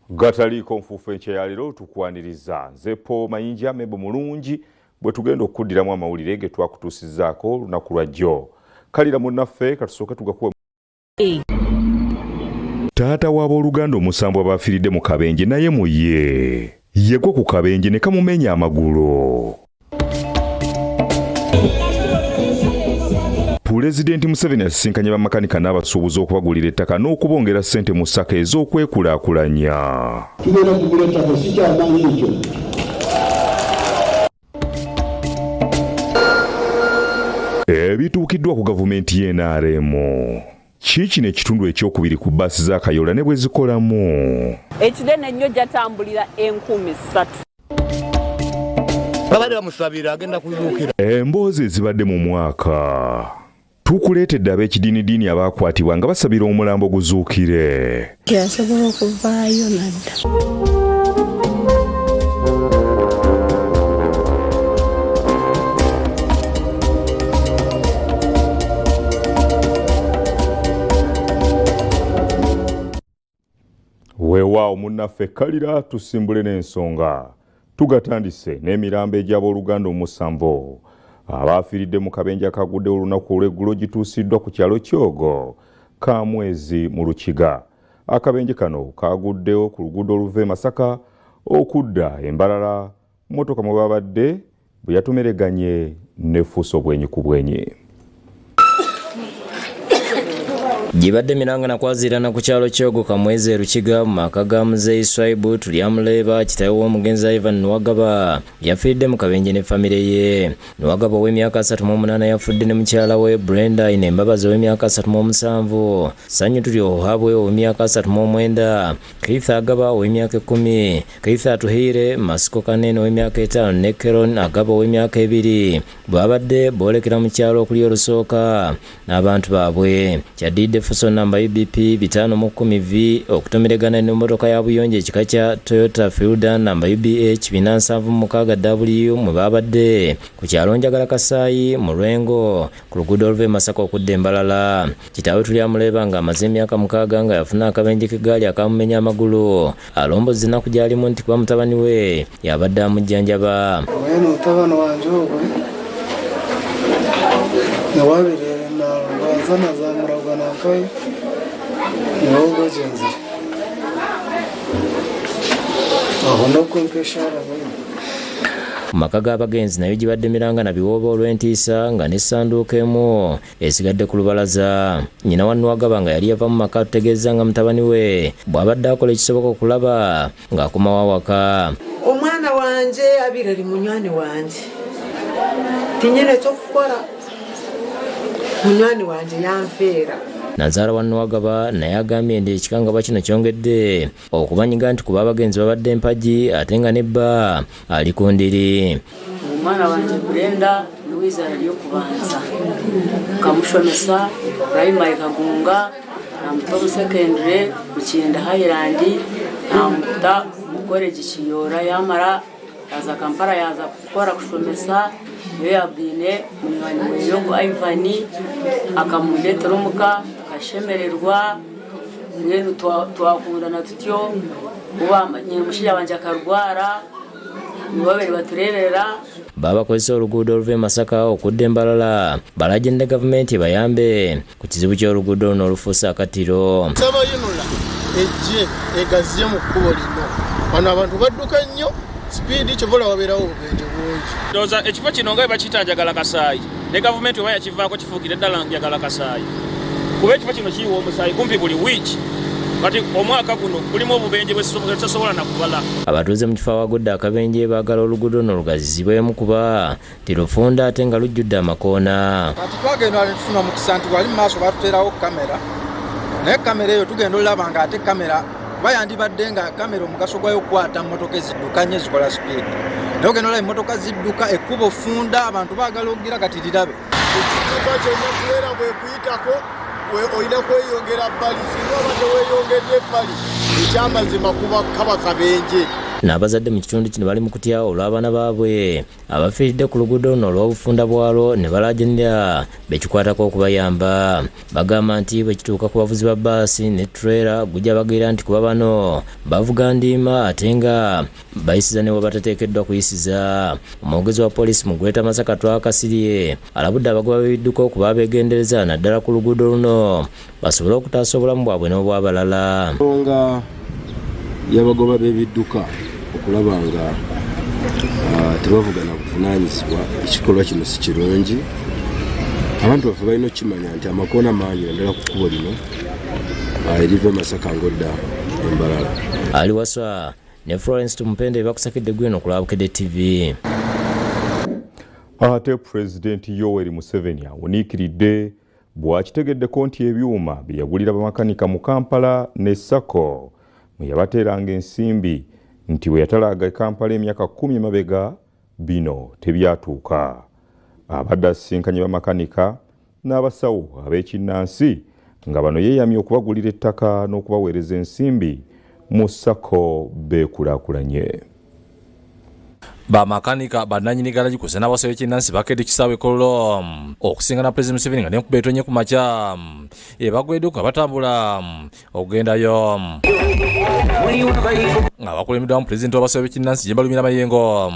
Gataliiko nfuufu enkya ya leero tukwaniriza nze Paul Mayinja Mebo Mulungi bwe tugenda okukuddiramu amawulire ge twakutuusizzaako olunaku lwa jjo. Kalira munnaffe katusooke tugakuwe. Taata w'abooluganda omusanvu abaafiiridde mu kabenje naye muye yegwa ku kabenje ne kamumenya amagulu. Pulezidenti Museveni asisinkanye bamakanika n'abasuubuzi okubagulira ettaka n'okubongera ssente mu ssaka ez'okwekulaakulanya. Tugenda kugula ettaka si kyamaanyi ekyo. Ebituukiddwa ku gavumenti y'NRM. Kiikino ekitundu ekyokubiri ku bbaasi za Kayoola ne bwe zikolamu. Ekinene ennyo jatambulira 3000. Babadde bamusabira agenda kuzuukira. Emboozi ezibadde mu mwaka. Tukuleetedde ab'ekidiinidiini abaakwatibwa nga basabira omulambo guzuukire. Yasobola okuvaayo nadda. Weewaawo munnaffe Kalira tusimbule n'ensonga. Tugatandise n'emirambo egy'abooluganda omusanvu abaafiiridde mu kabenje akaguddewo olunaku olw'eggulo gituusiddwa ku kyalo Kyogo Kamwezi mu Lukiga. Akabenje kano kaaguddewo ku luguudo oluva e Masaka okudda e Mbarara mmotoka mwe babadde bwe yatomereganye nefuusa obwenyi ku bwenyi. Gibadde miranga na kwaziirana ku kyalo Kyogo Kamwezi e Rukiga mu maka ga Muzeeyi Swaibu Turyamuleeba kitaawe w'omugenzi Ivan Nuwagaba yafiiridde mu kabenje ne famire ye. Nuwagaba ow'emyaka 38 yafudde ne mukyala we Brenda Ainembabazi ow'emyaka 37, Sanyu Turyohabwe ow'emyaka 39, Keith Agaba ow'emyaka 10, Keith Atuhaire, Masiko Kanene ow'emyaka 5 ne Keron Agaba ow'emyaka 2 bwabadde boolekera mu kyalo okuli olusooka n'abantu baabwe. Kyaddiridde Fuso namba UBP 510 V okutomeregana n'emmotoka ya buyonjo ekika kya Toyota Fielder namba UBH 476 W mwe baabadde ku kyalo Njagala Kasaayi mu Lwengo ku luguudo oluva e Masaka okudda e Mbarara. Kitaawe Turyamuleeba ng'amaze emyaka 6 nga yafuna akabenje k'eggaali akaamumenya amagulu alombozza ennaku gy'alimu nti kuba mutabani we y'abadde amujjanjaba. Mwene mutabani wanje ogwe niwe abire narwaza nazamuragwa nankayi niwe ogwo ogyenzire aho nobwo nk'eshaara bumwe. Mu maka g'abagenzi nayo gibadde miranga na biwoobe olw'entiisa nga n'essanduuko emu esigadde ku lubalaza. Nnyina wa Nuwagaba nga yali yava mu maka atutegeezza nga mutabani we bw'abadde akola ekisoboka okulaba ng'akomawo awaka. Omwana wangye abaire ari munywani wangye, tinyine ky'okukora, munywani wangye yanfeera. Nazaala wa Nuwagaba naye agambye nti ekikangabwa kino kyongedde okubanyiga nti kuba abagenzi babadde mpagi ate nga ne bba ali ku ndiri. Omwana wangye Brenda niwe izaara ry'okubanza, nkamushomesa primary Kagunga, namuta omu secondary Bukinda Highland, namuta omu college Kiyoora yamara yaza Kampala yaza kukora kushomesa, niyo yabwine munywani weye ogu Ivan akamureetera omuka tukashemererwa, mbwenu twakundana tutyo, kuba omushaija wangye akarwara nibo babiri batureeberera. Babakozesa oluguudo oluva e Masaka okudda e Mbarara balagidde gavumenti ebayambe ku kizibu ky'oluguudo luno olufuuse akatiro. Nsaba UNRA ejje egaziye mu kkubo lino. Wano abantu badduka nnyo sipiidi kyova olaba wabeerawo obubenje bungi. Ndowooza ekifo kino nga bwe bakiyita Njagala Kasaayi ne gavumenti oba yakivaako kifuukire ddala Njagala Kasaayi kuba ekifo kino kiyiwa omusaayi kumpi buli wiiki. Kati omwaka guno gulimu obubenje bwe tutasobola na kubala. Abatuuze mu kifo awagudde akabenje baagala oluguudo luno lugazizibwemu kuba tirufunda ate nga lujjudde amakoona. Kati twagenda ne tufuna omukisa nti wali mu maaso batuteerawo kamera, naye kamera eyo tugenda olaba nga ate kamera kuba yandibadde nga kamera omugaso gwayo okukwata mmotoka ezidduka nnyo ezikola sipiidi, naye ogenda olaba emmotoka zidduka ekkubo funda, abantu baagala okugira kati lirabe. Ekidduka kyonna kubeera bwekuyitako olina kweyongera bbali, singa oba teweeyongedde ebbali ekyamazima kuba kaba kabenje. N'abazadde mu kitundu kino bali mu kutya olw'abaana baabwe abafiiridde ku luguudo luno olw'obufunda bwalwo ne balaajanira bekikwatako okubayamba. Bagamba nti bwe kituuka ku bavuzi ba bbaasi ne trailer gujja bageera nti kuba bano bavuga ndiima ate nga bayisiza ne we batateekeddwa kuyisiza. Omwogezi wa poliisi mu Greater Masaka Twaha Kasirye alabudde abagoba b'ebidduka okuba abeegendereza naddala ku luguudo luno basobole okutaasa obulamu bwabwe n'obw'abalala. Ensonga y'abagoba b'ebidduka okulaba nga tebavugana buvunaanyizibwa, ekikolwa kino si kirungi. Abantu baffe balina okukimanya nti amakoona mangi naddala ku kkubo lino eriva e Masaka ng'odda e Mbarara. Ali Waswa ne Florence Tumupende bakusakidde gwino ku Bukedde TV. Ate Pulezidenti Yoweri Museveni awuniikiridde bw'akitegeddeko nti ebyuma bye yagulira bamakanika mu Kampala ne Sacco mwe yabateeranga ensimbi nti bwe yatalaaga e Kampala emyaka 10 emabega bino tebyatuuka. Abadde asisinkanye bamakanika n'abasawo ab'ekinnansi nga bano yeeyamye okubagulira ettaka n'okubaweereza ensimbi mu Sacco beekulaakulanye. Bamakanika, bannannyini galagi kuze n'abasawo b'ekinnansi bakedde kisaawe e Kololo okusingana Pulezidenti Museveni nga n'enkuba etonye ku makya ebagweddeko nga batambula okugendayo, nga bakulembeddwamu pulezidenti w'abasawo b'ekinnansi Jemba Mayengo.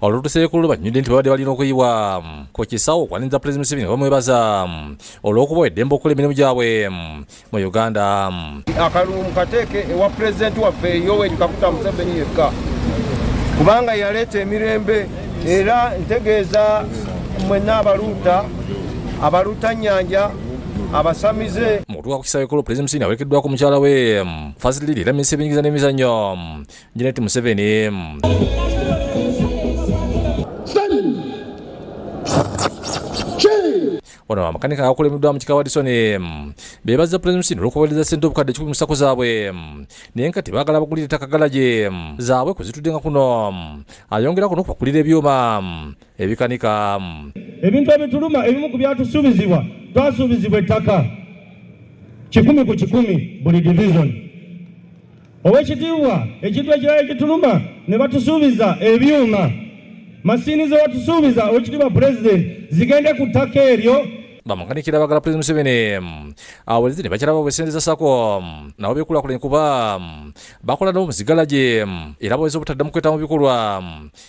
Olutuuse Kololo bannyonnyodde nti babadde balina okuyiwa ku kisaawe okwaniriza Pulezidenti Museveni nga bamwebaza olw'okubawa eddembe okukola emirimu gyabwe mu Uganda. Akalulu mukateeke ewa pulezidenti waffe Yoweri Kaguta Museveni yekka, kubanga yaleeta emirembe. Era ntegeeza mwenna abaluuta, abaluuta nnyanja, abasamize. Mu kutuuka ku kisaawe Kololo, Pulezidenti Museveni awerekeddwako mukyala we First Lady era minisita ebyenjigiriza n'emizannyo Janet Museveni. Wano amakanika agakulembeddwa mu kika Wadison beebaza Pulezidenti Museveni olw'okubaweereza ssente obukadde 1,000 mu SACCO zaabwe, naye nga tebaagala bagulira ettaka galagi zaabwe kwe zitudde, nga kuno ayongerako n'okubakulira ebyuma ebikanika. Ebintu ebituluma, ebimu ku byatusuubizibwa, twasuubizibwa ettaka 100 ku 100 buli division. Owekitiibwa, ekintu ekirala ekituluma, ne batusuubiza ebyuma, masiini ze watusuubiza, owekitiibwa Pulezidenti, zigende ku ttaka eryo. Bamakanikira bagala Pulezidenti Museveni awereze ne bakyala baabwe sente za SACCO nabo beekulaakulanye, kuba bakola nabo mu zigalagi era baweza obutaddamu kwetaba mu bikolwa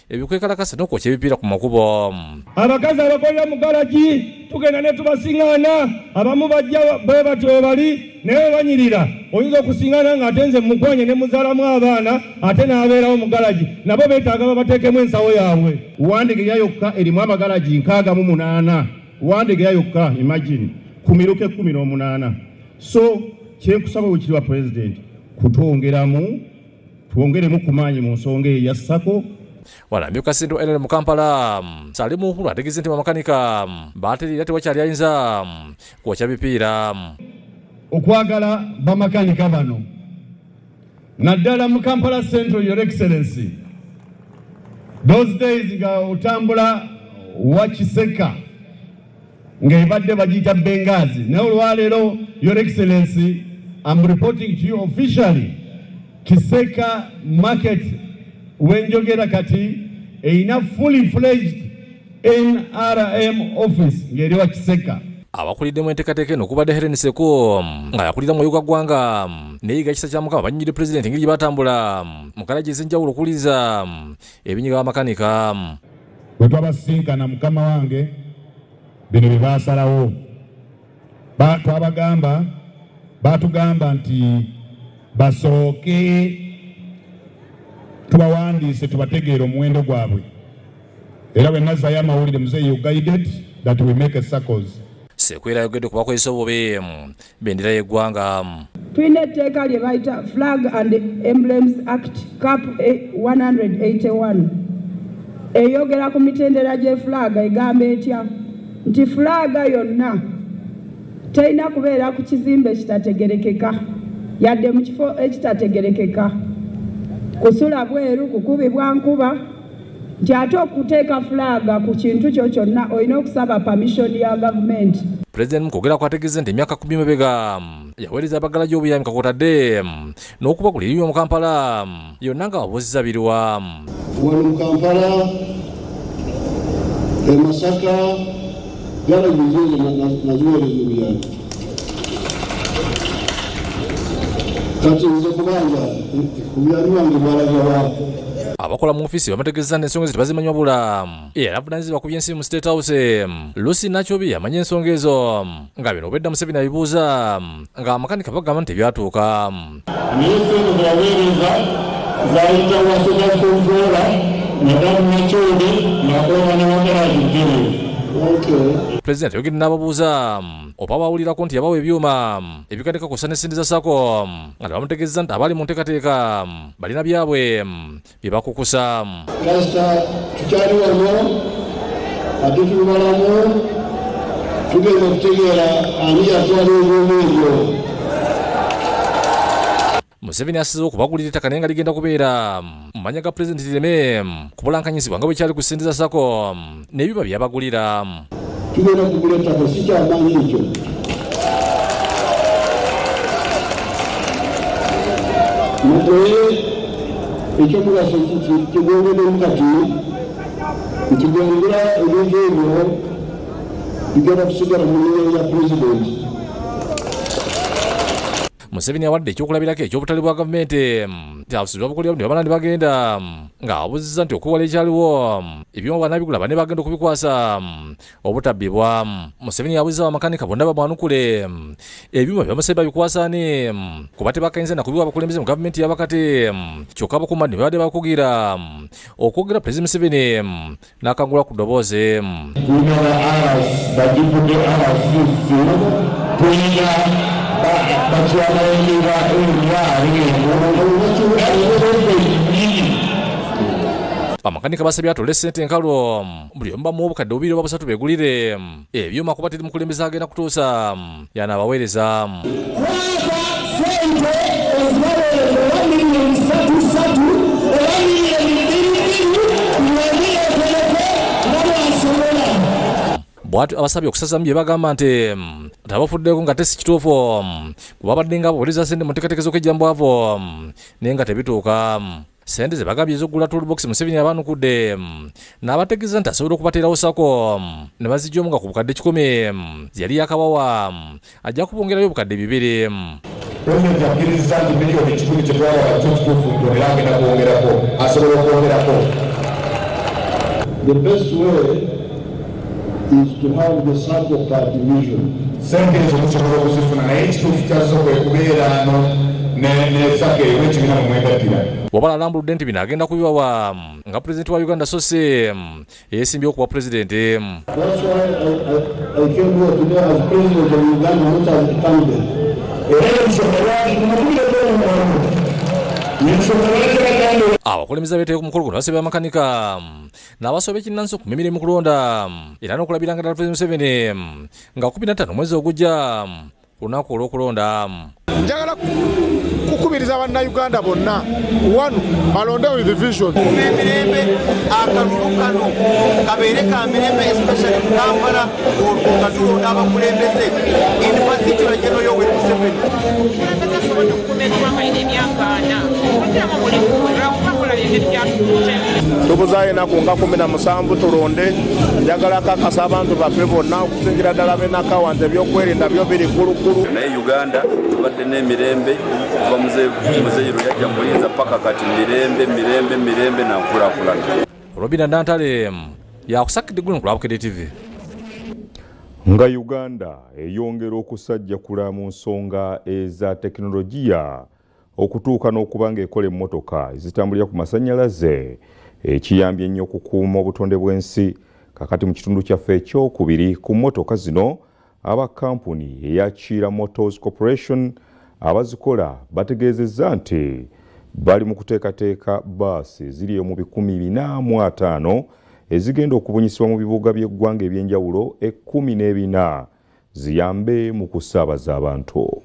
ebikwekalakasa n'okwokya ebipiira ku makubo. Abakazi abakolera mu galagi tugenda ne tubasiŋŋaana, abamu bajja bwe batyo bwe bali, naye bwe banyirira oyinza okusiŋŋaana ng'ate nze mukwanye ne muzaalamu abaana ate n'abeerawo mu galagi. Nabo beetaaga babateekemu ensawo yaabwe. Wandegeya yokka erimu amagalagi 68, Wandegeya yokka, imagine, ku miruka 18. So kyenkusaba, wekitiibwa Pulezidenti, kutwongeramu, twongeremu ku maanyi mu nsonga eyo ya SACCO. Wanamyuka ssentebe wa NRM mu Kampala Salim Uhuru ategeeza nti bamakanika batereera, tewakyali ayinza kwokya bipiira. Okwagala bamakanika bano naddala mu Kampala Central, Your Excellency, those days nga otambula wakiseka ng'ebadde bagiyita Bengazi, naye olwaleero, Your Excellency, I'm reporting to you officially, Kiseka Market wenjogera kati erina fully fledged NRM office ng'eri wa Kiseka. Abakuliddemu enteekateeka eno okubadde Helen Seko nga yakulira mwoyo gwa ggwanga neyiga kisa kya Mukama bannyonnyodde pulezidenti engeri gye batambula mu kalagi ez'enjawulo okuwuliriza ebinyiga bamakanika. Bwe twabasisinkana, mukama wange, bino bye baasalawo. Twabagamba, batugamba nti basooke tubawandiise tubategeere omuwendo gwabwe. Era bwe nazzayo amawulire, muzeeyi, you guided that we make a SACCOs. Sekwera ayogedde ku bakozesa obubi bendera y'eggwanga. Tulina etteeka lye bayita Flag and Emblems Act, Cap 181, eyogera ku mitendera gy'efulaaga. Egamba etya? Nti fulaaga yonna terina kubeera ku kizimbe ekitategerekeka, yadde mu kifo ekitategerekeka, kusula bweru, kukubibwa nkuba, nti ate okuteeka fulaaga ku kintu kyo kyonna olina okusaba permission ya gavumenti. Pulezidenti mu kwogera kwategeeza nti emyaka 10 mabega. Yaweereza abagalagi obuyambi kakutadde n'okubagulira ebyuma mu Kampala yonna nga babuuzizza biriwa. Wano mu Kampala, e Masaka, galagi zezo naziweereza obuyambi. Kati nze kubanga obuyambi bwange bwalaga wa. Abakola mu ofiisi bamutegeezezza nti ensonga ezo tebazimanyi wabula era avunaanyizibwa ku by'ensimbi mu State House Lucy Nakyobi amanyi ensonga ezo nga bino obwedda Museveni abibuuza nga amakanika bagamba nti tebyatuuka. Naye ssente ze yaweereza zaayita wa State Controller Madamu Nakyobe ng'akolagana ne Wagaragi Julius. Pulezidenti ayogedde n'ababuuza oba bawulirako nti yabawa ebyuma ebikanika kw'ossa n'essente za SACCO nga tebamutegeezezza nti abali mu nteekateeka balina byabwe bye bakukusa. Kasita tukyali wano ate tuli balamu, tugenda okutegeera ani yatwala ebyuma ebyo. Museveni asize okubagulira ettaka naye nga ligenda kubeera mu mannya ga Pulezidenti lireme kubulankanyizibwa nga bwe kyali ku ssente za SACCO n'ebyuma bye yabagulira. Tugenda kugula ettaka, si kyamaanyi ekyo. Naye ekyomugaso kigwongeddemu kati nti bwengula ebintu ebyo bigenda kusigala mu nnyonyi ya Pulezidenti. Museveni awadde ekyokulabirako eky'obutale bwa gavumenti nti abasuubuzi babukolera ne bamala ne bagenda ng'abuuzizza nti okwewala ekyaliwo ebyuma bw'anaabigula banne bagenda okubikwasa obutabbibwa. Museveni yabuuzizza bamakanika bonna bamwanukule ebyuma bye bamusabye babikwasa ani kuba tebakayinza na kubiwa abakulembeze mu gavumenti y'abakati kyokka abakuuma ne babadde bakugira okwogera Pulezidenti Museveni n'akangula ku ddoboozi. Tulina ba RC, ba deputy RCC, tulina bakyamayenje ba NRM. Amakanika basabye atole ssente enkalu buli omu bamuwa obukadde bubiri oba busatu beegulire ebyuma kuba teri mukulembeze agenda kutuusa y'anaabaweereza. Kwata ssente ozibaweereze oba miliyoni ssatu ssatu oba miliyoni bbiri bbiri buli omu yeetereke nga bw'asobola. Bw'atyo abasabye okusazamu bye bagamba nti tabafuddeko nga tesi kituufu kuba babadde nga baweereza ssente mu nteekateeka z'okwejja mu bwavu naye nga tebituuka. Ssente ze bagambye ez'okugula toolbox Museveni abanukudde n'abategeeza nti asobola okubateerawo SACCO ne bazijja omu nga ku bukadde 100 ze yali yakabawa ajja kubongerayo obukadde 2. Pulezidenti akkirizza nti miliyoni 100 kye twalaba kyo kituufu nti era agenda kwongerako, asobola okwongerako. The best way is to have the SACCO per division. Ssente ezo musobola okuzifuna naye ekituufu kyazo kwe kubeera ne SACCO eyo ekibiina mwe mwegattira. Wabula alambuludde nti bino agenda kubibawa nga pulezidenti wa Uganda so si yeesimbye okuba pulezidenti. That's why I came here today as president of Uganda, not as a candidate. Era ensonga lwaki tumukubireko engalo? Ensonga lwaki baganda Abakulembeze abeetayo ku mukolo guno basabye bamakanika n'abasaba ekinnansi okuma emirimu mu kulonda era n'okulabiranga ddala Pulezidenti Museveni nga 15 omwezi ogujja ku lunaku olw'okulonda. Njagala kukubiriza bannayuganda bonna wano balonde with vision. Emirembe akalulu kano kabeere ka mirembe especially mu Kampala olwo nga tulonda abakulembeze in particular General Yoweri Museveni. Omukulembeze asobodde okukuuma eggwanga lino emyaka 40 ogiramu omulimu gwe lwakuba kulaba engeri gyatukutte. Tubuzaayo ennaku nga 17 tulonde. Njagala kakasa abantu baffe bonna okusingira ddala b'e Nakawa nti ebyokwerinda byo biri gulugulu. Naye Uganda tubadde n'emirembe okuva muzeeyi lwe yajja mu buyinza paka kati mirembe, mirembe, mirembe na nkulaakulana. Robina Nantale yakusakidde guno ku Lwabukedde TV. Nga Uganda eyongera okusajjakula mu nsonga eza tekinologiya okutuuka n'okuba ng'ekola emmotoka ezitambulira ku masannyalaze ekiyambye ennyo okukuuma obutonde bw'ensi. Kakati mu kitundu kyaffe ekyokubiri ku mmotoka zino aba kampuni eya Kiira Motors Corporation abazikola bategeezezza nti bali mu kuteekateeka bbaasi eziri mu 450 ezigenda okubunyisibwa mu bibuga by'eggwanga eby'enjawulo 14 ziyambe mu kusaabaza abantu.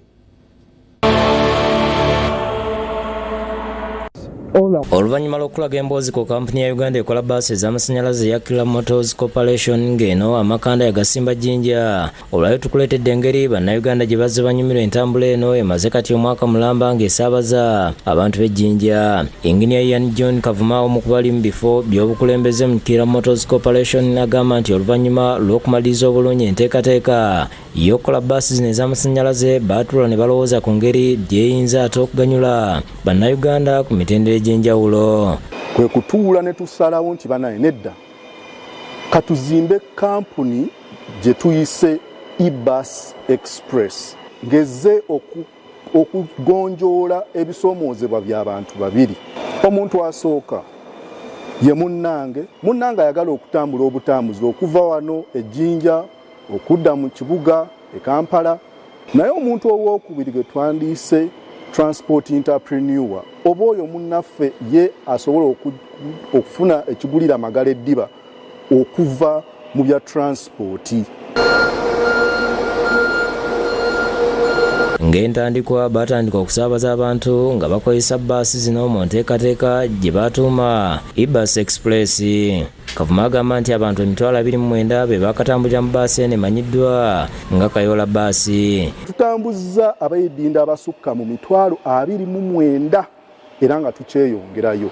Oluvannyuma lw'okulaga emboozi ku kampuni ya Uganda ekola bbaasi ez'amasannyalaze eya Kira Motors Corporation ng'eno amakanda yagasimba Jjinja, olwayo tukuleetedde engeri bannayuganda gye bazze banyumirwa entambula eno emaze kati omwaka mulamba ng'esaabaza abantu b'ejjinja. Engineer Ian John Kavuma, omu ku bali mu bifo by'obukulembeze mu Kira Motors Corporation, agamba nti oluvannyuma lw'okumaliriza obulungi enteekateeka y'okukola bbaasi zino ez'amasannyalaze, baatuula ne balowooza ku ngeri gy'eyinza ate okuganyula bannayuganda ku mitendera egy'enjawulo. Kwe kutuula ne tusalawo nti banaye nedda, katuzimbe kampuni gye tuyise eBus Express ngezze okugonjoola ebisoomoozebwa by'abantu babiri. Omuntu asooka ye munnange ayagala okutambula obutambuzi okuva wano ejjinja okudda mu kibuga e Kampala, naye omuntu owookubiri gwe twandiise transport entrepreneur, oba oyo munnaffe ye asobola okufuna ekigulira amagala eddiba okuva mu bya transport. Ng'entandikwa, batandika okusaabaza abantu nga bakozesa bbaasi zino mu nteekateeka gye batuuma eBus Express. Kavuma agamba nti abantu 29,000 be bakatambulira mu bbaasi eno emanyiddwa nga Kayoola bbaasi. Tutambuzza abayidinda abasukka mu 29,000 era nga tukyeyongerayo.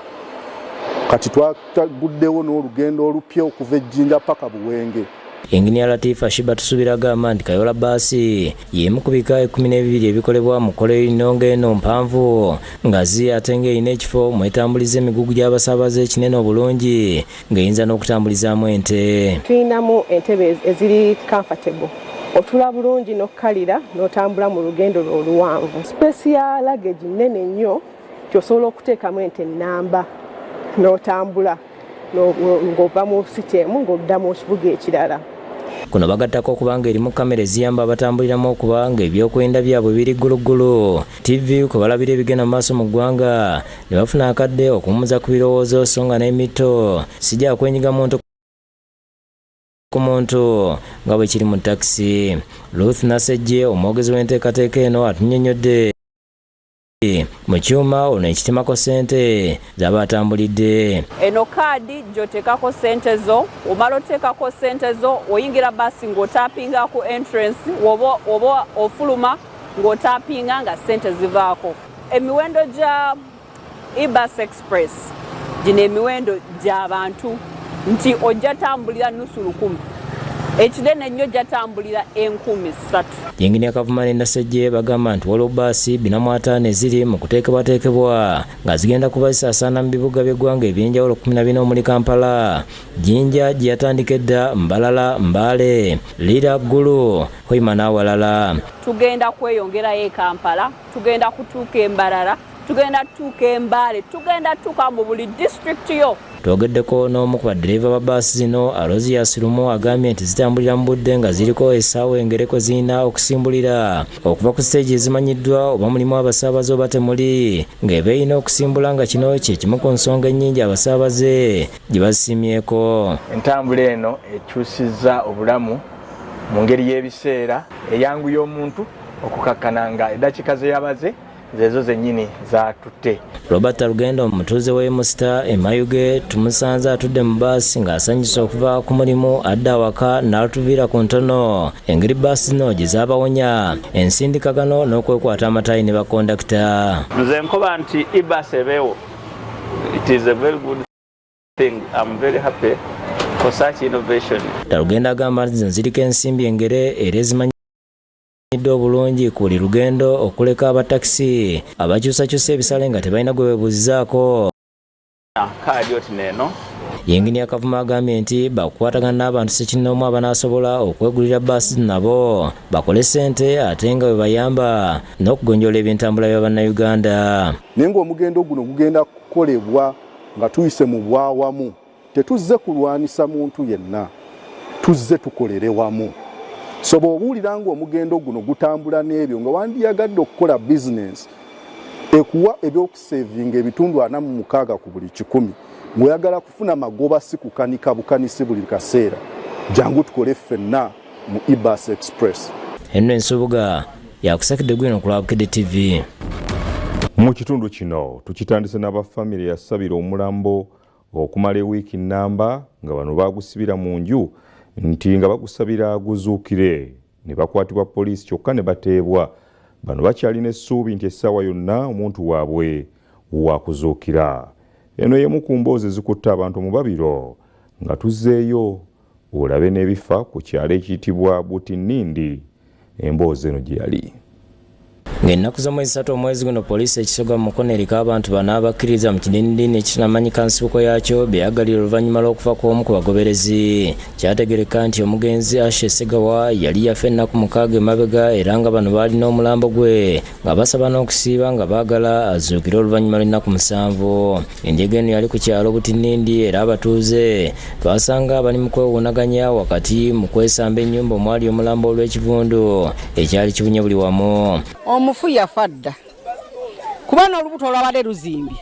Kati twataguddewo n'olugendo olupya okuva ejjinja paka Buwenge. Engineer Latifa Shiba Tusubira agamba nti Kayoola bbaasi y'emu ku bika 12 ebikolebwa mu kkolero lino, ng'eno mpanvu ngazi ate ng'erina ekifo mwetambuliza emigugu gy'abasaabaze ekinene obulungi, ng'eyinza n'okutambulizaamu ente. Tulinamu entebe eziri comfortable, otula bulungi n'okkalira n'otambula mu lugendo lwo oluwanvu. Space ya luggage nnene nnyo, kyosobola okuteekamu ente nnamba n'otambula ng'ova mu city emu ng'odda mu kibuga ekirala. Kuno bagattako okuba nga erimu kamera eziyamba abatambuliramu okuba nga ebyokwenda byabwe biri gguluggulu, TV kwe balabira ebigenda mu maaso mu ggwanga ne bafuna akadde okuwummuza ku birowoozo, so nga n'emito si gya kwenyiga muntu ku muntu nga bwe kiri mu takisi. Ruth Nasejje, omwogezi w'enteekateeka eno, atunnyonnyodde mu kyuma ono ekitemako ssente z'aba atambulidde. Eno kaadi gy'oteekako ssente zo, omala oteekako ssente zo, oyingira baasi ng'otaapinga ku entrance, oba ofuluma ng'otaapinga nga ssente zivaako. Emiwendo gya eBus Express gino emiwendo gy'abantu nti ojja tambulira 500, ekinene ennyo ojja tambulira 3,000. Yinginiya Kavuma ne Nasejje bagamba nti waliwo bbaasi 450 eziri mu kuteekebwateekebwa nga zigenda kuba zisaasaana mu bibuga by'eggwanga eby'enjawulo 14 omuli Kampala, Jinja gye yatandika edda, Mbarara, Mbale, Lira, Gulu, Hoima n'awalala. Tugenda kweyongerayo e Kampala, tugenda kutuuka e Mbarara, tugenda tutuuka e Mbale, tugenda tutuuka mu buli disitulikiti yo. Twogeddeko n'omu ku baddereeva ba bbaasi zino, Alozias Lumu, agambye nti zitambulira mu budde nga ziriko essaawa engereko zirina okusimbulira okuva ku siteegi ezimanyiddwa oba mulimu abasaabaze oba temuli, ng'eba erina okusimbula, nga kino kye kimu ku nsonga ennyingi abasaabaze gye bazisiimyeko. Entambula eno ekyusizza obulamu mu ngeri y'ebiseera, eyanguya omuntu okukakkana nga eddakiika ze yabaze zezo zennyini zatutte. Robert Rugendo, omutuuze w'e Musita e Mayuge, tumusanze atudde mu bbaasi ng'asanyuse okuva ku mulimu adda awaka, n'atuviira ku ntono engeri bbaasi zino gye zaabawonya ensindikagano n'okwekwata amatayi ne bakondakita. Nze nkoba nti eBus ebeewo, it is a very good thing. I'm very happy for such innovation. Talugenda agamba nti zino ziriko ensimbi engere era ezimanyiddwa obulungi ku buli lugendo, okuleka abatakisi abakyusakyusa ebisale nga tebalina gwe beebuuzizaako. Kaadi oti neeno. Yinginiya Kavuma agambye nti bakukwatagana n'abantu ssekinnoomu abanaasobola okwegulira bbaasi nabo bakole ssente ate nga bwe bayamba n'okugonjoola ebyentambula bya bannayuganda. Naye ng'omugendo guno gugenda kukolebwa nga tuyise mu bwawamu, tetuzze kulwanisa muntu yenna, tuzze tukolere wamu. So bw'obuulira ng'omugendo guno gutambula n'ebyo nga wandiyagadde okukola bizinensi ekuwa ebyokusevinga 46% ku buli 100, ng'oyagala kufuna magoba si kukanika bukanisi buli kaseera, jangu tukole ffenna mu eBus Express. Henry Nsubuga yakusakidde gwino ku lwa Bukedde TV. Mu kitundu kino tukitandise n'aba famire yasabira omulambo okumala ewiiki nnamba nga bano bagusibira mu nju nti nga bagusabira guzuukire ne bakwatibwa poliisi kyokka ne bateebwa. Bano bakyalina essuubi nti essaawa yonna omuntu waabwe wakuzuukira. Eno y'emu ku mboozi ezikutte abantu mu babiro nga tuzzeeyo olabe n'ebifa ku kyalo ekiyitibwa Butinindi emboozi eno gye yali. Ng'ennaku z'omwezi 3 omwezi guno poliisi e Kisoga mu Mukono eriko abantu bana abakkiririza mu kidinidini ekitanamanyika nsibuko yaakyo bye yagalira oluvannyuma lw'okufa kw'omu ku bagoberezi. Kyategeereka nti omugenzi Ashe Segawa yali yafa ennaku 6 emabega era nga bano baalina omulambo gwe nga basaba n'okusiiba nga baagala azuukire oluvannyuma lw'ennaku 7. Enjega eno yali ku kyalo Butinindi era abatuuze twasanga bali mu kwewuunaganya wakati mu kwesamba ennyumba omwali omulambo olw'ekivundu ekyali kibunye buli wamu. Omufu yafa dda kuba n'olubuto olwabadde luzimbye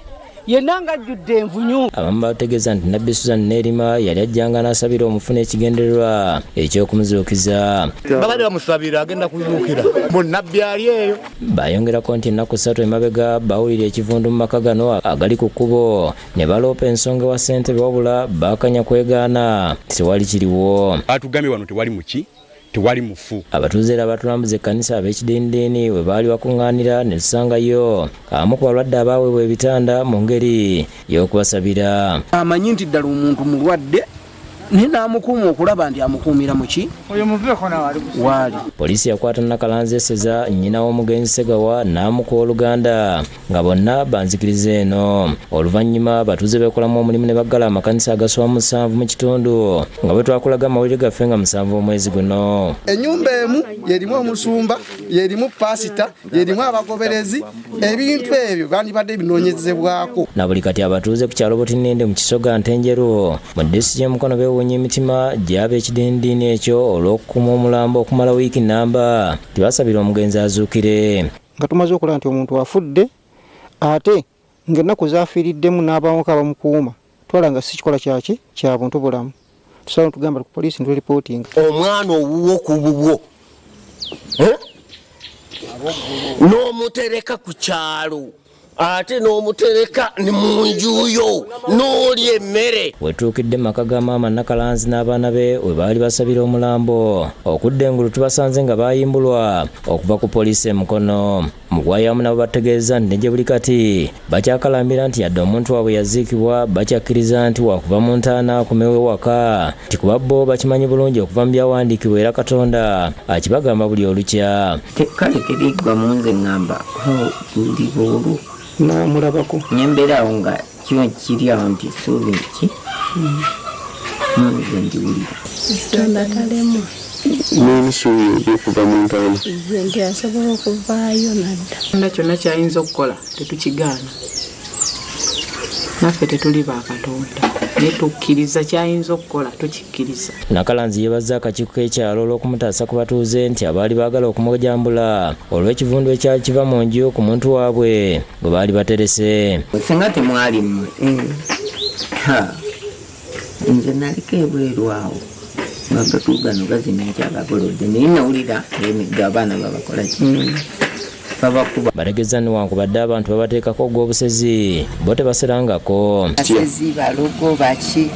yenna ng'ajjudde envunyu. Abamu bategeeza nti Nabbi Susan Neerima yali ajjanga n'asabira omufu n'ekigendererwa eky'okumuzuukiza. Babadde bamusabira agenda kuzuukira mu Nabbi ali eyo. Bayongerako nti ennaku 3 emabega bawulira ekivundu mu maka gano agali ku kkubo ne baloopa ensonga wa ssentebe wabula baakanya kwegaana tewali kiriwo. Batugambye wano tewali muki, tewali mufu. Abatuuze era batulambuza ekkanisa ab'ekidindiini we baali bakuŋŋaanira ne tusangayo abamu ku balwadde abaaweebwa ebitanda mu ngeri y'okubasabira. Amanyi nti ddala omuntu mulwadde naye n'amukuuma okulaba nti amukuumira mu ki? Oyo muveeko nawe ali ku Waali. Poliisi yakwata Nakalanzi Eseza nnyina w'omugenzi Segawa n'amu ku owooluganda nga bonna banzikiriza eno. Oluvannyuma abatuuze beekolamu omulimu ne baggala amakanisa agasoba mu 7 mu kitundu nga bwe twakulaga amawulire gaffe nga 7 omwezi guno. Ennyumba emu y'erimu omusumba, y'erimu paasita, y'erimu abagoberezi, ebintu ebyo bandibadde binoonyezebwako. Na buli kati abatuuze ku kyalo Butinindi mu Kisoga Ntenjeru mu disitulikiti y'e Mukono beewuunya emitima gy'ab'ekidindiini ekyo olw'okukuuma omulambo okumala wiiki nnamba tebasabira omugenzi azuukire. Nga tumaze okulaba nti omuntu afudde ate ng'ennaku z'afiiriddemu n'abamuka abamukuuma twala nga si kikola kyaki kya buntu bulamu. Tusaba tugamba ku poliisi nti ripootinga. Omwana owuwo ku bubwo, N'omutereka ku kyalo ate n'omutereka ne mu nju yo n'olya emmere. Wetuukidde mu maka ga maama Nakalanzi n'abaana be we baali basabira omulambo. Okudda engulu tubasanze nga bayimbulwa okuva ku poliisi e Mukono. Mugwayamu nabo bategeeza nti ne gye buli kati bakyakalambira nti yadde omuntu waabwe yaziikibwa bakyakkiriza nti wakuva mu ntaana akomewo ewaka nti kuba bo bakimanyi bulungi okuva mu byawandiikibwa era Katonda akibagamba buli olukya. Kale tebiggwa mu nze ŋŋamba, oh, ndi olwo. Naamulabako. Ne mbeera awo nga kino kiri awo nti ssuubi ki? Nze ndiwulira. Katonda talemwa. N'ebisuubi eby'okuva mu ntaana. Ye nti asobola okuvaayo n'adda. Katonda kyonna ky'ayinza okukola tetukigaana. Naffe tetuli ba Katonda. Naye tukkiriza ky'ayinza okukola tukikkiriza. Nakalanzi yeebazza akakiiko k'ekyalo olw'okumutaasa ku batuuze nti abaali baagala okumujambula olw'ekivundu ekyali kiva mu nju ku muntu waabwe gwe baali baterese. Singa temwali mmwe. Ha, nze naliko ebweru awo nga gatu gano gazina nkyagagolodde naye nawulira emigga abaana babakola ki? Babakuba. Bategeeza newankubadde abantu babateekako ogw'obusezi bo tebaserangako. Basezi balogo baki?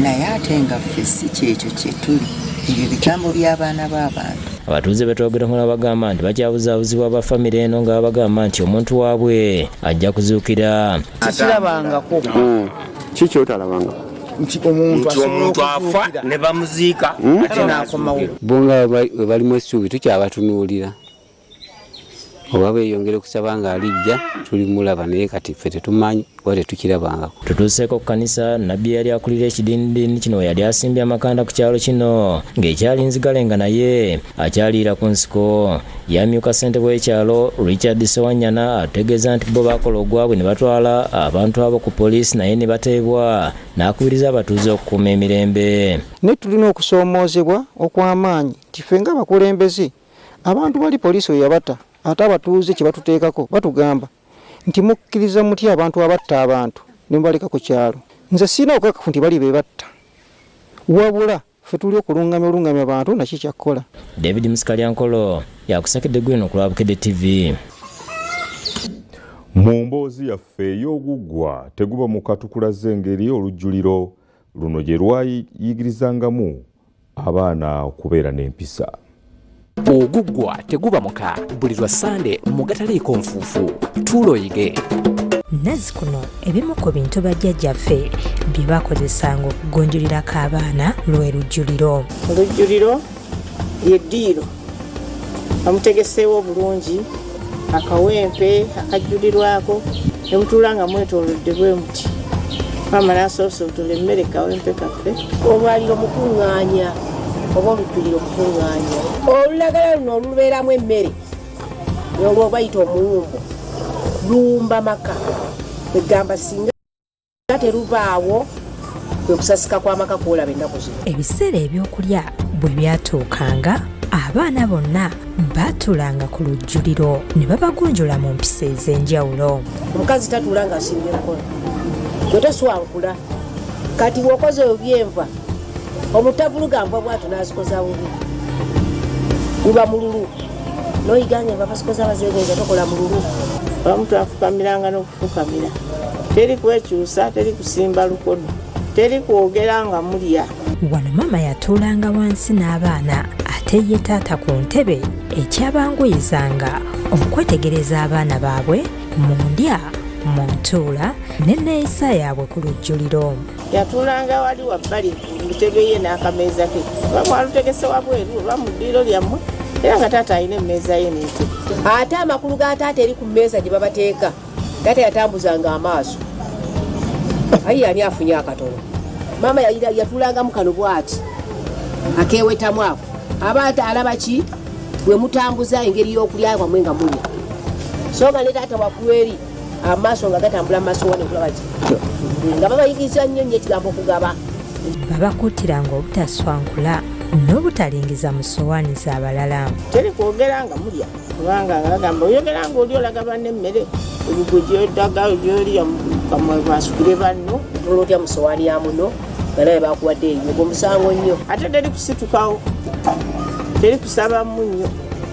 Naye ate nga ffe si kyekyo kye tuli. Ebyo bigambo by'abaana b'abantu. Abatuuze betwogerako nabo bagamba nti bakyabuzaabuzibwa aba famire eno nga babagamba nti omuntu waabwe ajja kuzuukira. Sikirabangako. Ki ky'otalabangako? Nti omuntu Nti asobola omuntu afa okuzuukira. ne bamuziika ate n'akomawo. Bo nga bwe balimu essuubi tukyabatunuulira. Oba beeyongera okusaba ng'alijja tulimulaba naye kati ffe tetumanyi oba tetukirabangako. Tutuuseeko ku kkanisa Nabbi yali akulira ekidinidini kino we yali asimbye amakanda ku kyalo kino ng'ekyali nzigale nga naye akyaliira ku nsiko. Yamyuka ssentebe w'ekyalo Richard Ssewanyana ategeeza nti bo baakola ogwabwe ne batwala abantu abo ku poliisi naye ne bateebwa n'akubiriza abatuuze okukuuma emirembe. Naye tulina okusoomoozebwa okw'amaanyi nti ffe ng'abakulembeze abantu bali poliisi we yabata ate abatuuze kye batuteekako batugamba nti mukkiriza mutya abantu abatta abantu ne mubaleka ku kyalo. Nze sirina bukakafu nti bali be batta, wabula ffe tuli okulungamya olungamya abantu nakyo kyakkola. David Musikalyankolo yakusakidde gwino ku lwa Bukedde TV. Mu mboozi yaffe ey'oguggwa teguba muka tukulaze engeri olujjuliro luno gye lwayigirizangamu abaana okubeera n'empisa. Oguggwa teguba muka buli lwa Ssande mu Gataliiko Nfuufu. Tuula oyige. Nazzikuno ebimu ku bintu bajjajjaffe bye bakozesanga okugunjulirako abaana lwe lujjuliro. Olujjuliro ly'eddiiro bamutegeseewo obulungi, akawempe akajjulirwako ne mutuula nga mwetoolodde bwe muti. Maama n'asoosootola emmere kawempe kaffe. Olwaliro mukuŋŋaanya oba olujjuliro mukuŋŋaanya. Olulagala luno olubeeramu emmere olwo bayita omuwumbo luwumba maka. Kwegamba singa terubaawo kwe kusasika kw'amaka kw'olaba ennaku zino. Ebiseera ebyokulya bwe byatuukanga, abaana bonna baatuulanga ku lujjuliro ne babagunjula mu mpisa ez'enjawulo. Omukazi tatuula ng'asimbye nkola, gwe toswankula. Kati bw'okoze ebyenva, omutavuluga nva bw'atyo n'azikoza bubi, guba mululu. N'oyiga ng'enva bazikoza bazeegonza, tokola mululu. Abamu twafukamiranga n'okufukamira. Teri kwekyusa, teri kusimba lukono, teri kwogera nga mulya. Wano maama yatuulanga wansi n'abaana ate ye taata ku ntebe, ekyabanguyizanga okwetegereza abaana baabwe mu ndya, mu ntuula n'enneeyisa yaabwe ku lujjuliro. Yatuulanga wali wabbali ku ntebe ye n'akameeza ke, oba mwalutegese wabweru oba mu ddiiro lyammwe, era nga taata alina emmeeza ye n'entebe. Ate amakulu ga taata eri ku mmeeza gye babateeka, taata yatambuzanga amaaso. Ayi ani afunye akatono? Maama yatuulangamu kano bw'ati, akeewetamu ako. Aba ate alaba ki? Bwe mutambuza engeri y'okulya kwammwe nga mulya. So nga ne taata waggulu eri amaaso nga gatambula mu masowaani okulaba ki? Nga babayigiriza nnyo nnyo ekigambo okugaba. Babakuutiranga obutaswankula n'obutalingiza mu ssowaani z'abalala. Teri kwogera nga mulya, kubanga nga bagamba oyogera ng'oli olaga banno emmere, ebigwo gy'odaga gy'olya kamwa basukire banno. Otunula otya mu ssowaani ya munno nga nawe bakuwadde eyiyo, ogwo musango nnyo. Ate teri kusitukawo, teri kusaba munnyo,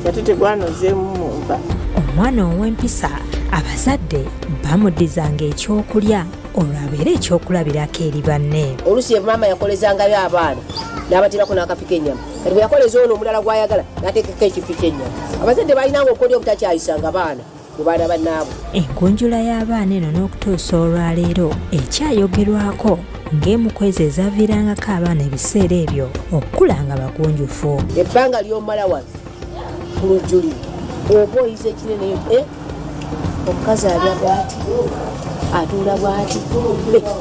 ate tegwanozeemu mu nva. Omwana ow'empisa abazadde bamuddizanga ekyokulya olwo abeere ekyokulabirako eri banne. Oluusi maama yakolezangayo abaana n'abateerako n'akafi k'ennyama, kati bwe yakoleza ono omulala gw'ayagala n'ateekako ekifi ky'ennyama. Abazadde balinanga obukodyo obutakyayisanga baana mu baana bannaabwe. Engunjula y'abaana eno n'okutuusa olwaleero ekyayogerwako ng'emu ku ezo ezaviirangako abaana ebiseera ebyo okukula nga bagunjufu. Ebbanga ly'omala wano ku lujjuliro oba oyize ekinene, omukazi alya bw'ati, atuula bw'ati,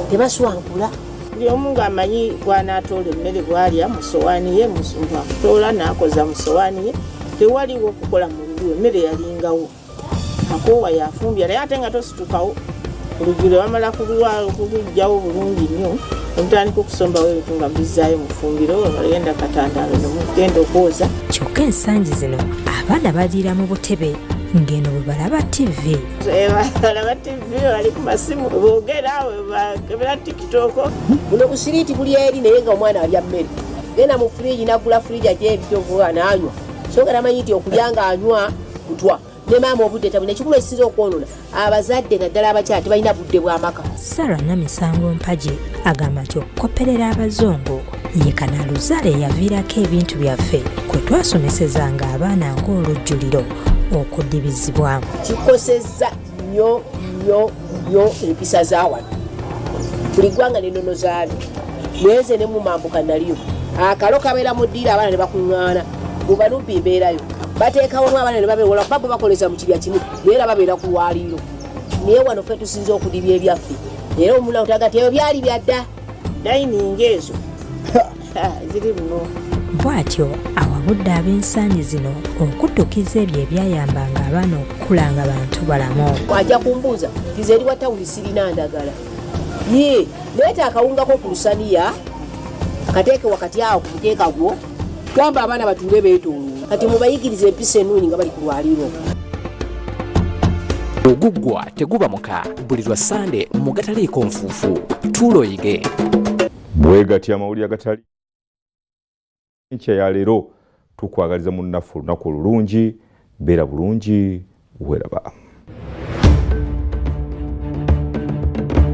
tebaswankula. Buli omu ng'amanyi gw'anaatoola emmere bw'alya mu ssowaani ye, akutoola n'akoza mu ssowaani ye, tewaliwo kukola mululu, emmere yalingawo. Akoowa yafumbya, naye ate nga tositukawo. Olujjuliro bamala kuluggyawo bulungi nnyo, ne mutandika okusombawo ebintu nga mubizzaayo mu ffumbiro, bagenda katandaalo ne mugenda okwoza. Kyokka ensangi zino abaana baliira mu butebe ng'eno bwe balaba ttivi. Balaba ttivi, bali ku masimu, boogera, bakebera TikTok. Buno busiriiti buli eri naye nga omwana alya mmere. Genda mu firiigi n'agula firiigi aggyeyo ebitoogo n'anywa. So nga tamanyi nti okulya ng'anywa butwa. Ne maama obudde tabulina. Ekikulu ekisinze okwonoona abazadde naddala abakyala tebalina budde bw'amaka. Sarah Namisango Mpagi agamba nti okukopperera abazungu ye kanaaluzaala eyaviirako ebintu byaffe kwe twasomesezanga abaana ng'olujjuliro okudibizibwa. Kikosezza nnyo nnyo nnyo empisa za wano. Buli ggwanga n'ennono zaalyo. Naye nze ne mu mambuka naliyo. Akalo kabeera mu ddiiro abaana ne bakuŋŋaana. Mu Banubbi mbeerayo. Bateeka wamu abaana ne babeewola kuba bo bakoleza mu kibya kimu naye era babeera ku lwaliiro. Naye wano ffe tusinze okudibya ebyaffe. Era omulawo taga nti ebyo byali bya dda. Dayiningi ezo ziri luno. Bw'atyo awabudde ab'ensangi zino okuddukiza ebyo ebyayambanga abaana okukula nga bantu balamu. Ajja kumbuuza nti nze eri wa tawuni sirina ndagala. Yee, leeta akawungako ku lusaniya akateeke wakati awo ku mukeeka gwo. Gamba abaana batuule beetooloola. Kati mubayigirize empisa ennungi nga bali ku lwaliiro. Oguggwa teguba muka buli lwa Ssande mu Gataliiko Nfuufu. Tuula oyige. Bwe gatyo amawulire agatali enkya ya leero tukwagaliza munnaffe olunaku olulungi, beera bulungi, weeraba.